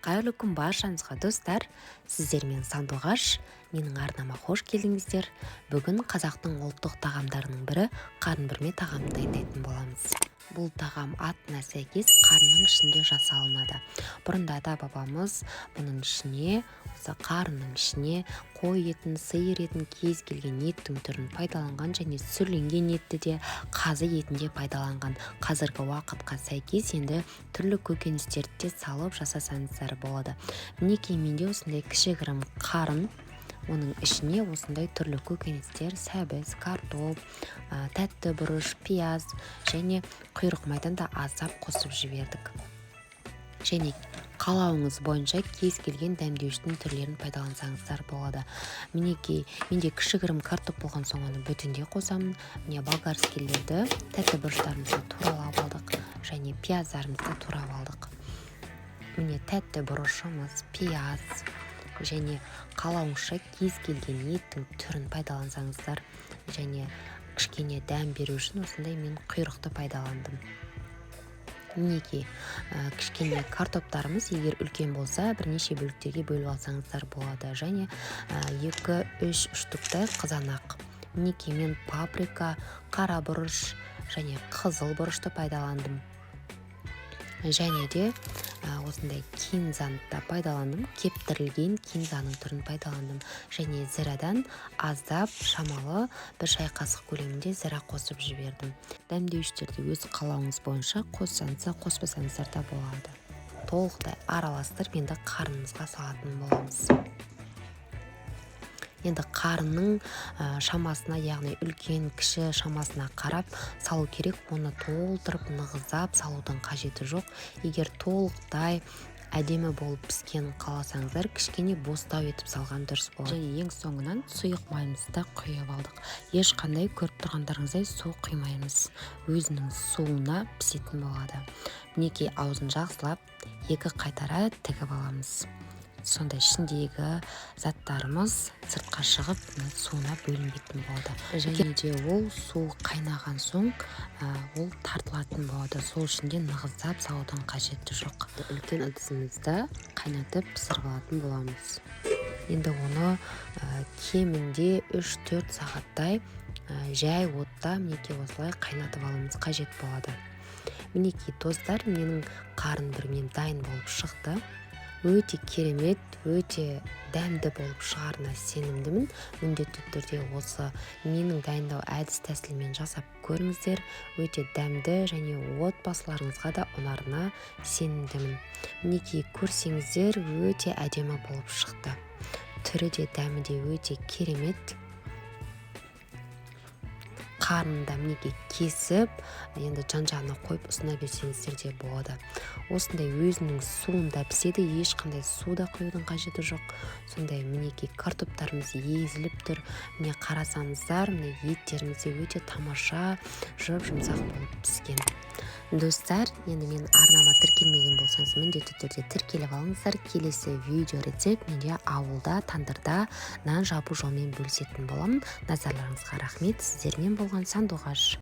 Қайырлы күн баршаңызға, достар! Сіздермен Сандуғаш. Менің арнама қош келдіңіздер! Бүгін қазақтың ұлттық тағамдарының бірі қарын бүрме тағамын дайындайтын боламыз. Бұл тағам атына сәйкес қарынның ішінде жасалынады. Бұрында ата-бабамыз бұның ішіне, осы қарынның ішіне қой етін, сиыр етін, кез келген еттің түрін пайдаланған және сүрленген етті де, қазы етін де пайдаланған. Қазіргі уақытқа сәйкес енді түрлі көкөністерді де салып жасасаңыздар болады. Мінекей, менде осындай кішігірім қарын, оның ішіне осындай түрлі көкөністер: сәбіз, картоп, тәтті бұрыш, пияз және құйрық майдан да аздап қосып жібердік. Және қалауыңыз бойынша кез келген дәмдеуіштің түрлерін пайдалансаңыздар болады. Мінекей, менде кішігірім картоп болған соң, оны бүтіндей қосамын. Міне, болгарскийлерді, тәтті бұрыштарымызды туралап алдық және пияздарымызды турап алдық. Міне, тәтті бұрышымыз, пияз және қалауыңызша кез келген еттің түрін пайдалансаңыздар. Және кішкене дәм беру үшін осындай мен құйрықты пайдаландым. Мінекей, кішкене картоптарымыз егер үлкен болса, бірнеше бөліктерге бөліп алсаңыздар болады. Және 2-3 штуктай қызанақ. Мінекей, мен паприка, қара бұрыш және қызыл бұрышты пайдаландым. Және де осындай кинзаны да пайдаландым, кептірілген кинзаның түрін пайдаландым. Және зирадан аздап, шамалы, 1 шай қасық көлемінде зира қосып жібердім. Дәмдеуіштерді өз қалауыңыз бойынша қоссаңыз да, қоспасаңыздар да болады. Толықтай араластырып, енді қарнымызға салатын боламыз. Енді қарынның шамасына, яғни үлкен кіші шамасына қарап салу керек. Оны толтырып, нығыздап салудың қажеті жоқ. Егер толықтай әдемі болып піскенін қаласаңыздар, кішкене бостау етіп салған дұрыс болады. Және ең соңынан сұйық майымызды да құйып алдық. Ешқандай, көріп тұрғандарыңыздай, су құймаймыз, өзінің суына пісетін болады. Мінекей, аузын жақсылап екі қайтара тігіп аламыз. Сонда ішіндегі заттарымыз сыртқа шығып, суына бөлінбейтін болады. Және де ол су қайнаған соң ол тартылатын болады. Сол үшін де нығыздап салудың қажеті жоқ. Үлкен ыдысымызда қайнатып, пісіріп алатын боламыз. Енді оны кемінде 3-4 сағаттай жай отта, мінекей, осылай қайнатып алуымыз қажет болады. Мінекей, достар, менің қарын бүрмем дайын болып шықты. Өте керемет, өте дәмді болып шығарына сенімдімін. Міндетті түрде осы менің дайындау әдіс тәсілімен жасап көріңіздер. Өте дәмді және отбасыларыңызға да ұнарына сенімдімін. Мінекей, көрсеңіздер, өте әдемі болып шықты. Түрі де, дәмі де өте керемет. Қарнын да, мінекей, кесіп, енді жан жағына қойып ұсына берсеңіздер де болады. Осындай өзінің суында піседі, ешқандай су да құюдың қажеті жоқ. Сондай, мінекей, картоптарымыз езіліп тұр. Міне, қарасаңыздар, міне, еттеріміз де өте тамаша, жұп жұмсақ болып піскен. Достар, енді менің арнама тіркелмеген болсаңыз, міндетті түрде тіркеліп алыңыздар. Келесі видео рецепт менде ауылда тандырда нан жабу жолымен бөлісетін боламын. Назарларыңызға рахмет! Сіздермен болған Сандуғаш.